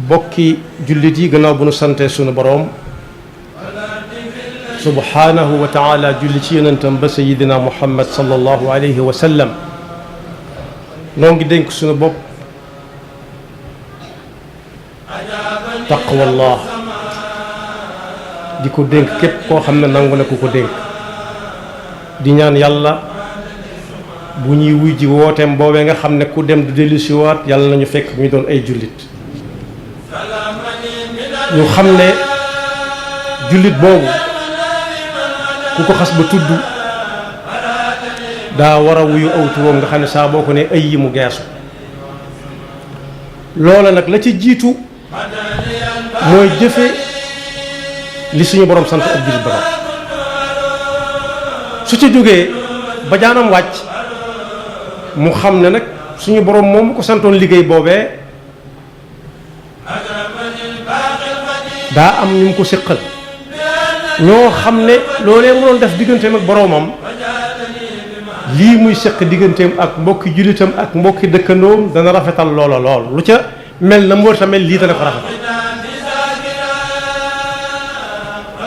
bokki jullit yi gannaaw bu nu sante sunu boroom subhaanahu wa taala julli ci yonentam ba sayidina muhammad sallallahu alayhi wa sallam noo ngi dénk sunu bopp taqwallah di ko dénk képp koo xam ne nangu na ku ko dénk di ñaan yàlla bu ñuy wuy ji wooteem boobee nga xam ne ku dem du dellu siwaat yàlla nañu fekk ñu doon ay jullit ñu xam ne jullit boobu ku ko xas ba tudd daa war a wuyu aw turam nga xam ne saa boo ko ne ay yi mu geesu loola nag la ci jiitu mooy jëfe li suñu borom sant ab jullit ba su ci jógee ba jaanam wàcc mu xam ne nag suñu borom moom ko santoon liggéey boobee daa am ñu mu ko séqal ñoo xam ne loolee mu doon def digganteem ak boroomam lii muy séq digganteem ak mbokki jullitam ak mbokki dëkkandoom dana rafetal loola lool lu ca mel na mu war a mel lii dana ko rafetal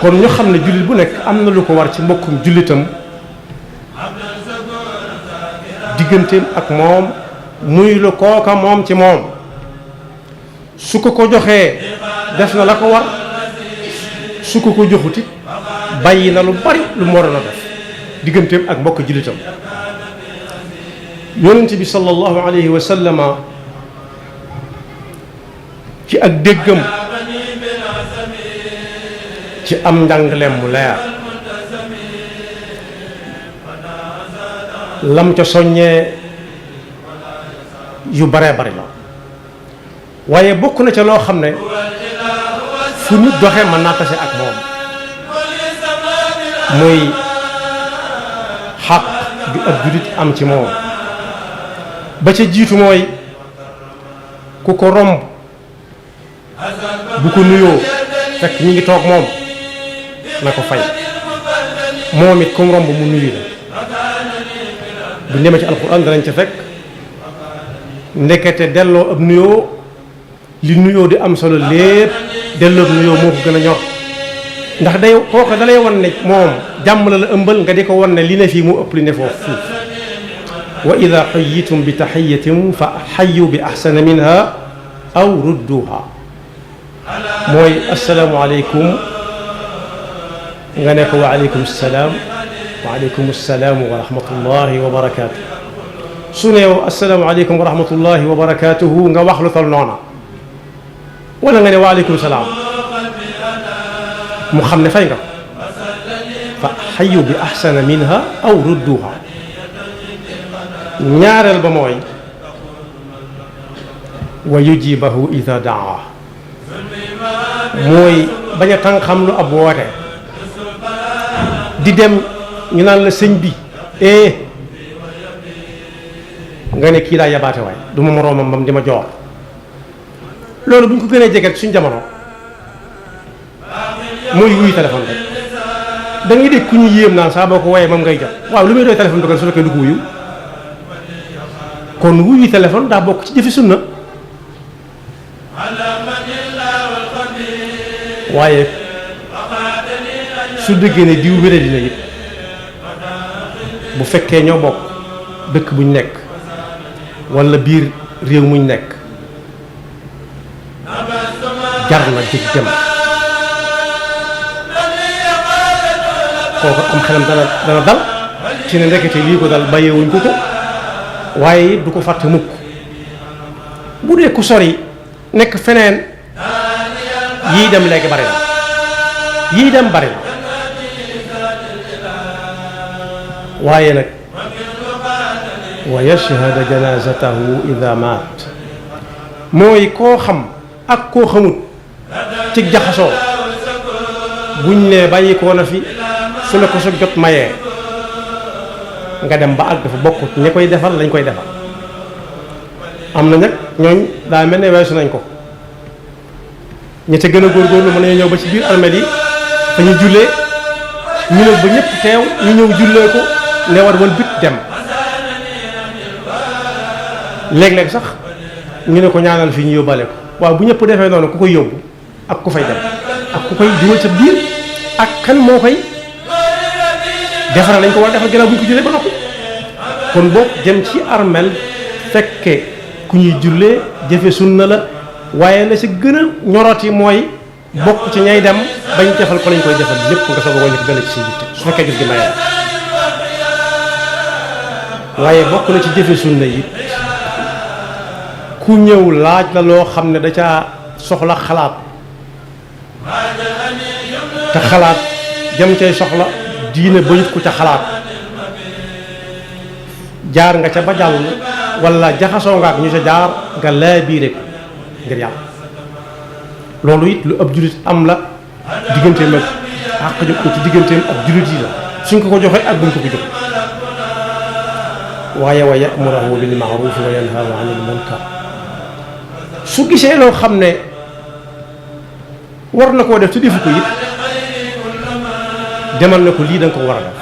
kon ñu xam ne jullit bu nekk am na lu ko war ci mbokkum jullitam digganteem ak moom muy lu kooka moom ci moom su ko ko joxee def na la ko war su ko ko joxuti bàyyi na lu bari lu mu waroon a def digganteem ak mbokk jullitam yonent bi sallallahu alayhi wa sallama ci ak déggam ci am njàngaleem mu leer lam ca soññee yu baree bari la waaye bokk na ca loo xam ne fu nit doxee mën naa tase ak moom muy xaq bi ab jullit am ci moom ba ca jiitu mooy ku ko romb bu ko nuyoo fekk ñi ngi toog moom na ko fay moom it kum romb mu nuyu la bu demee ci alxuraan danañ ca fekk ndekete delloo ab nuyoo li nuyoo di am solo lépp delloo ab nuyoo moo ko gën a ñor ndax day kooka dalay wan ne moom jàmm la la ëmbal nga di ko wan ne li ne fii mu ëpp li ne foofu fuuf wa ida xayitum bi taxiyatin fa xayu bi axsana minha aw rudduha mooy asalaamu aleykum nga ne ko wa aleykum salaam wa aleykum salaam wa rahmatullahi wa barakaatu su ne yow asalaamu aleykum wa rahmatullahi wa barakaatuhu nga wax lu tol noona wala nga ne wa aleykum salaam mu xam ne fay nga fa xayu bi axsana minha aw rudduha ñaareel ba mooy wa yujibahu ida daa mooy bañ a tàng xam lu ab woote di dem ñu naan la sëñ bi nga ne kii daa yabaate waay du ma moroomam bam di ma joor loolu bu ñu ko gënee jege suñ jamono mooy wuy téléphone rek da ngay dégg ku ñu yéem naan saa boo ko woyee moom ngay jot waaw lu muy doy téléphone bi kon su fekkee du ko wuyu kon wuyu téléphone daa bokk ci jëfi sunna waaye su dëggee ne diw wéré dina it bu fekkee ñoo bokk dëkk buñ nekk walla biir réew muñ nekk jar na jóg dem kooku am xelam dana dal ci ne ndekete lii ko dal bàyyeewuñ ko waaye it du ko fàtte mukk bu dee ku sori nekk feneen yii dem léegi bari na yii dem bari na waaye nag wa yashhada janazatahu ida maat mooy koo xam ak koo xamut ci jaxasoo buñ ne bàyyi koo na fi su la ko sa jot mayee nga dem ba àgg fa bokkut ñi koy defal lañ koy defal am na nag ñooñ daa mel ne weesu nañ ko ñi te gën a góorgóorlu mën nañu ñëw ba ci biir armeel yi fa ñu jullee ñu ne ba ñëpp teew ñu ñëw jullee ko ne war wal bit dem léeg-léeg sax ñu ne ko ñaanal fii ñu yóbbaale ko waaw bu ñëpp defee noonu ku koy yóbbu ak ku fay dem ak ku koy dugal sa biir ak kan moo koy defara lañ ko war a defal gannaaw bu ñu ko jullee ba noppi kon boog jëm ci armel fekke ku ñuy jullee jëfe sunna la waaye la ci gën a ñoroti mooy bokk ci ñay dem bañ defal ko lañ koy defal lépp nga soog a wàññi ko dala ci sa yitte su fekkee gis gi mayal waaye bokk na ci jëfe sunna yi ku ñëw laaj la loo xam ne da caa soxla xalaat te xalaat jëm cay soxla diine bañut ko ca xalaat jaar nga ca ba jàll wala jaxasoo nga ak ñu ca jaar nga laa biire ko ngir yàlla loolu it lu ab jullit am la digganteem ak àq ju ko ci digganteem ak jullit yi la suñ ko ko joxee ak buñ ko ko jox waaye wa ya'muruhu bil ma'ruf wa yanhahu 'anil munkar su gisee loo xam ne war na koo def te defu ko it demal na ko lii da nga ko war a def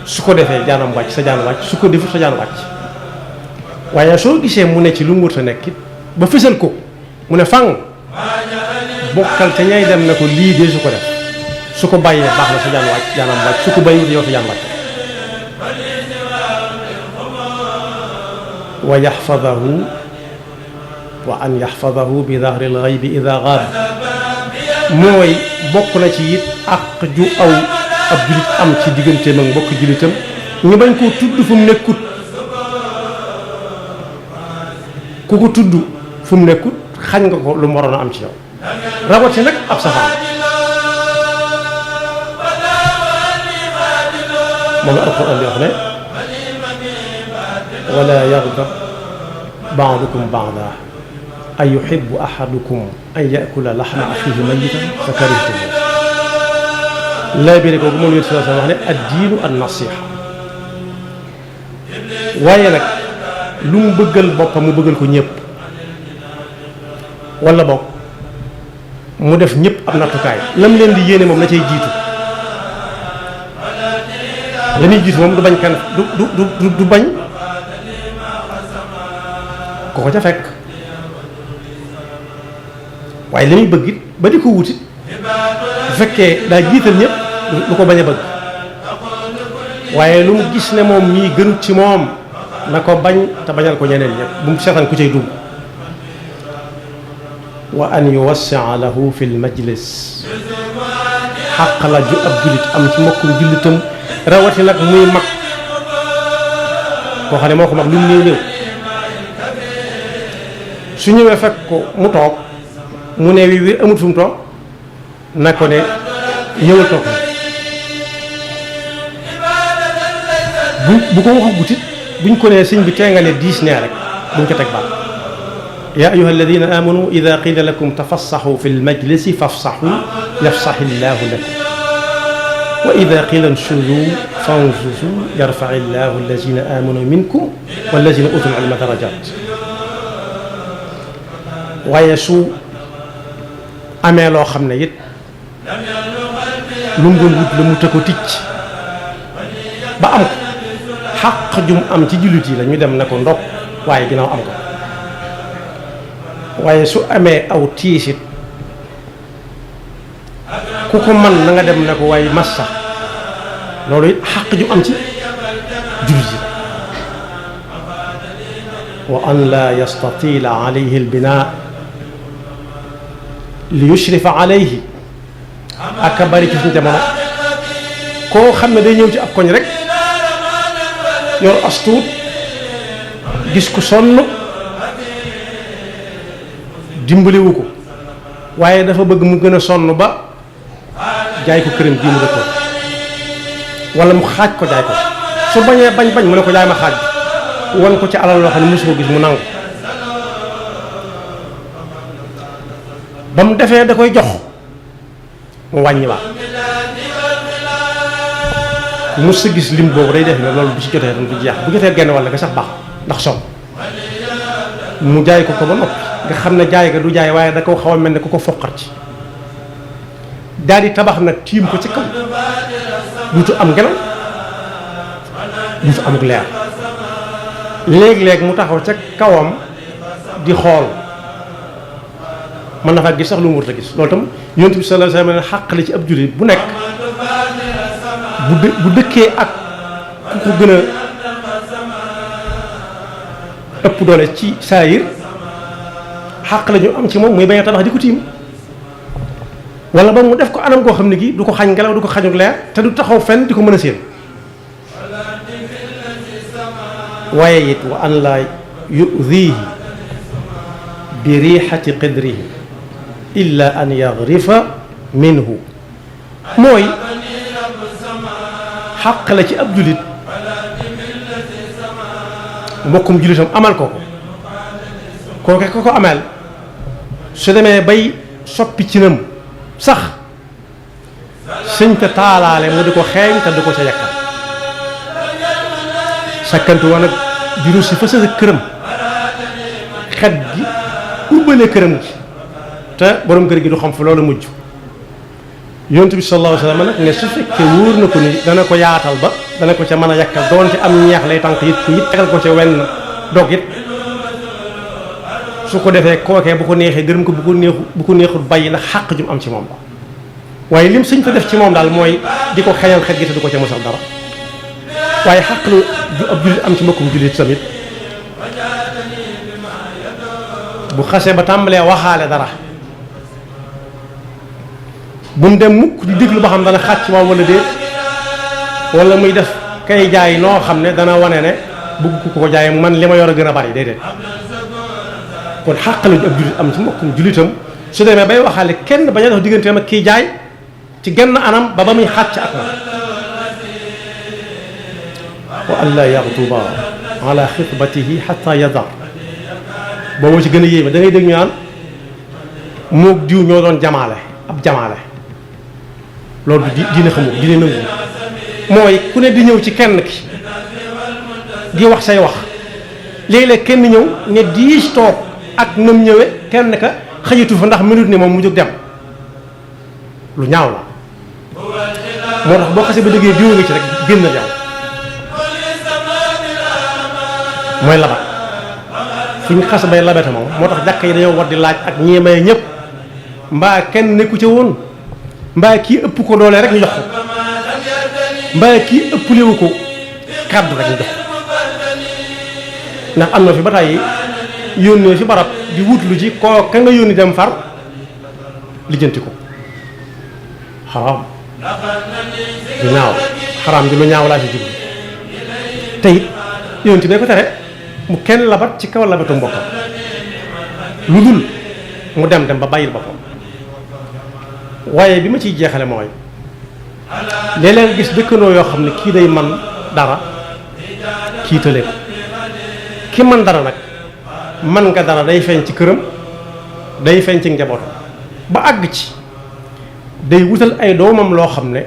su ko defee jaanam wàcc sa jaan wàcc su ko defut sa jaan wàcc waaye soo gisee mu ne ci lu mu wër sa nekk it ba fësal ko mu ne fang bokkal ca ñay dem na ko lii de su ko def su ko bàyyee baax na sa jaan wàcc jaanam wàcc su ko bàyyiwut yow sa jaan wàcc wa yaxfadahu wa an yaxfadahu bi dahri lxaybi ida gaab mooy bokk na ci it ak ju aw ab julit am ci digganteem ak mbokk julitam ñu bañ koo tudd fu mu nekkut ku ko tudd fu mu nekkut xañ nga ko lu mu waroon a am ci yow rawati nag ab safaan moom la alquran di wax ne wala yaghdab ba'dukum ba'dan an yuhibbu ahadukum an ya'kula lahma akhihi maytan fa karihtumuh laa bi rek moom yéen wax ne ad-diinu an-nasiha waaye nag lu mu bëggal boppam mu bëggal ko ñëpp wala bokk mu def ñëpp am nattukaay lam leen di yéene moom la cay jiitu la muy jiitu moom du bañ kan du bañ ko ko ca fekk waaye la muy bëgg it ba di ko wutit bu fekkee daa jiital ñëpp du ko bañ a bëgg waaye lu mu gis ne moom mii gënut ci moom na ko bañ te bañal ko ñeneen ñëpp bu mu seetaan ku cay dugg wa an yuwassia lahu fi l majlis xàq la ju ab jullit am ci mbokkum jullitam rawati nag muy mag koo xam ne moo ko mag lu mu néew néew su ñëwee fekk ko mu toog mu ne wi amut fu mu toog na ko ne ñëwal toog bu ko waxu gutit buñ ko nee sëñ bi tee nga ne diis nee rek buñ ko teg baat yaa ayuha alladina amanu ida qila lakum tafassaxu fi lmajlisi fafsaxu yafsaxi llahu lakum wa ida qila nshuzu fanzuzu yarfaci llahu alladina amanu minkum walladina utul ilma darajat waaye su amee loo xam ne it lu mu doon wut la mu tëkko ticc ba am ko xaq jum am ci jullit yi la ñu dem na ko ndokk waaye ginnaaw am ko waaye su amee aw tiisit ku ko man na nga dem na ko waaye massa loolu it xaq jum am ci jullit yi wa an la yastatila alayhi albinaa li yushrifa alayhi aka bari ci suñu jamono koo xam ne day ñëw ci ab koñ rek yor astuut gis ku sonn dimbaliwu ko waaye dafa bëgg mu gën a sonn ba jaay ko këram bii mu dëkkoon wala mu xaaj ko jaay ko su bañee bañ mu ne ko jaay ma xaaj bi wan ko ci alal loo xam ne mosu ko gis mu nangu ba mu defee da koy jox mu wàññi waat mu sa gis lim boobu day def ne loolu bu ci jotee du jeex bu jotee genn wàll nga sax baax ndax som mu jaay ko ba noppi nga xam ne jaay ga du jaay waaye da ko xaw a mel ne ku ko foqar ci daal di tabax nag tiim ko ci kaw duutu am ngelaw duutu amuk leer léeg-léeg mu taxaw ca kawam di xool mën na faa gis sax lu mu warut a gis loolu tam yonent bi sallallahu alayhi wa sallam xàq la ci ab jullit bu nekk bu dëkkee ak ku ko gën a ëpp doole ci saayir xàq la ñu am ci moom muy bañ a tabax di ko tiim wala ba mu def ko anam koo xam ne gi du ko xañ ngelaw du ko xañuk leer te du taxaw fenn di ko mën a séen waaye it wa an laa yudihi bi riixati qidrihi illa an yagrifa minhu mooy xàq la ci ab julit mbokkum julitam amal ko kooke ko ameel su demee bay soppi ci nam sax sëñ te taalaale mu di ko xeeñ te du ko ca yàkkal sakkantu woon ak juru si fa sa këram xet gi ubbale këram gi te borom kër gi du xam fa loolu mujj yonent bi sallallahu alayhi wa sallam nag ne su fekkee wóor na ko ni dana ko yaatal ba dana ko ca mën a yàkkal doonte am ñeex lay tànk yit ko yit tegal ko ca wenn dog it su ko defee kookee bu ko neexee gërëm ko bu ko neexul bàyyi ndax xàq jum am ci moom la waaye lim sëñ fa def ci moom daal mooy di ko xeñal xet gi te du ko ca mosal dara waaye xàq lu ju ab jullit am ci mbokkum jullit tamit bu xasee ba tàmbalee waxaale dara bu mu dem mukk di déglu ba xam dana xàcc waaw wala déet wala muy def kay jaay noo xam ne dana wane ne bëgg ko jaay man li ma yor a gën a bari déedéet kon xàq la ju ab jullit am ci mbokkum jullitam su demee bay waxaale kenn bañ a dox digganteem ak kii jaay ci genn anam ba muy xàcc ak moom wa an laa yaxduba ala xitbatihi xata yadar boobu ci gën a yéeme da ngay dégg ñu naan moog diw ñoo doon jamaale ab jamaale loolu diine xamul diine nangu mooy ku ne di ñëw ci kenn ki di wax say wax léeg-léeg kenn ñëw ne diis toog ak nam ñëwe kenn ka xëyatu fa ndax minute ne moom mu jóg dem lu ñaaw la moo tax boo xasee ba déggee diw nga ci rek génn yow mooy labat fu ñu xas bay labete moom moo tax jàkk yi dañoo war di laaj ak ñi may ñëpp mbaa kenn nekku ca woon mbaa kii ëpp ko doole rek ñu jox ko mbaa kii ëpp léwu ko kàddu rek ñu jox ko ndax am na fi ba tàyyi yónnee fi barab di wut lu ci koo ka nga yónni dem far lijjanti ko xaraam lu ñaaw xaraam ji lu ñaaw laa ci jublu te it yónni bee ko tere mu kenn labat ci kaw labatu mbokkam lu dul mu dem ba bàyyil boppam waaye bi ma ciy jeexale mooy léeg-léeg gis dëkkandoo yoo xam ne kii day man dara kii tële ko ki man dara nag man nga dara day feeñ ci këram day feeñ ci njabootam ba àgg ci day wutal ay doomam loo xam ne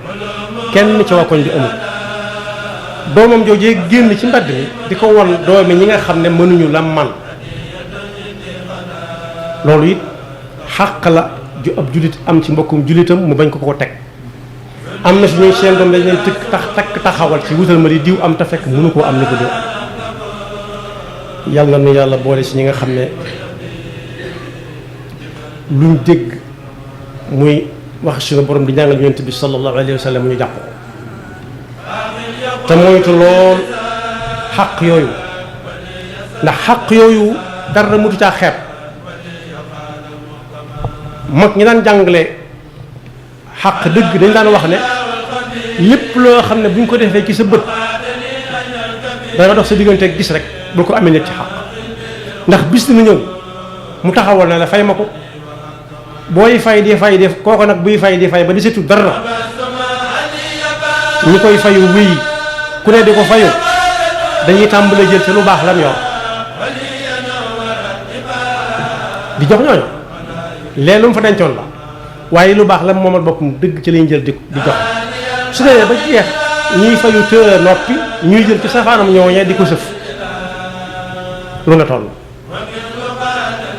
kenn ci waa koñ bi amul doomam joojee génn ci mbedd mi di ko won doomi ñi nga xam ne mënuñu la man loolu it xàq la ju ab jullit am ci mbokkum jullitam mu bañ ko ko teg am na suñuy seen doom dañ leen takk taxawal ci wutal ma di diw am te fekk mënu koo am ni ko diw yàlla na yàlla boole si ñi nga xam ne luñ dégg muy wax suñu borom di jàngal yonent bi sallallahu alayhi wa sallam mu ñu jàpp ko te moytu lool xaq yooyu ndax xaq yooyu dara mutu caa xeeb mag ñi daan jàngale xaq dëgg dañ daan wax ne lépp loo xam ne bu ñu ko defee ci sa bët danga dox sa diggante gis rek bul ko amee nit ci xaq ndax bis dina ñëw mu taxawal na la fay ma ko booy fay di fay di kooko nag buy fay di fay ba di setu dara ñi koy fayu wéy ku ne di ko fayu dañuy tàmbale jël ci lu baax lam yor di jox ñooñu lee lu mu fa dencoon la waaye lu baax lam moomal boppam dëgg ci lañ jël di jox su dee ba jeex ñuy fayu të noppi ñuy jël ci safaanam ñooñee di ko sëf lu nga toll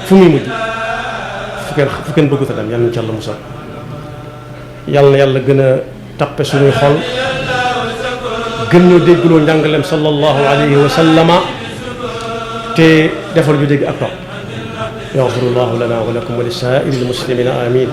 fu muy mujj fu kenn bëggu ta dem yal na ci Yàlla musal yàlla na yàlla gën a tappe suñuy xol gën ñoo déggloo njàngalem sallallahu alayhi wa sallama te defal ñu dégg ak topp yaxfirullahu lana wa lakum wa li saa'iril muslimina amin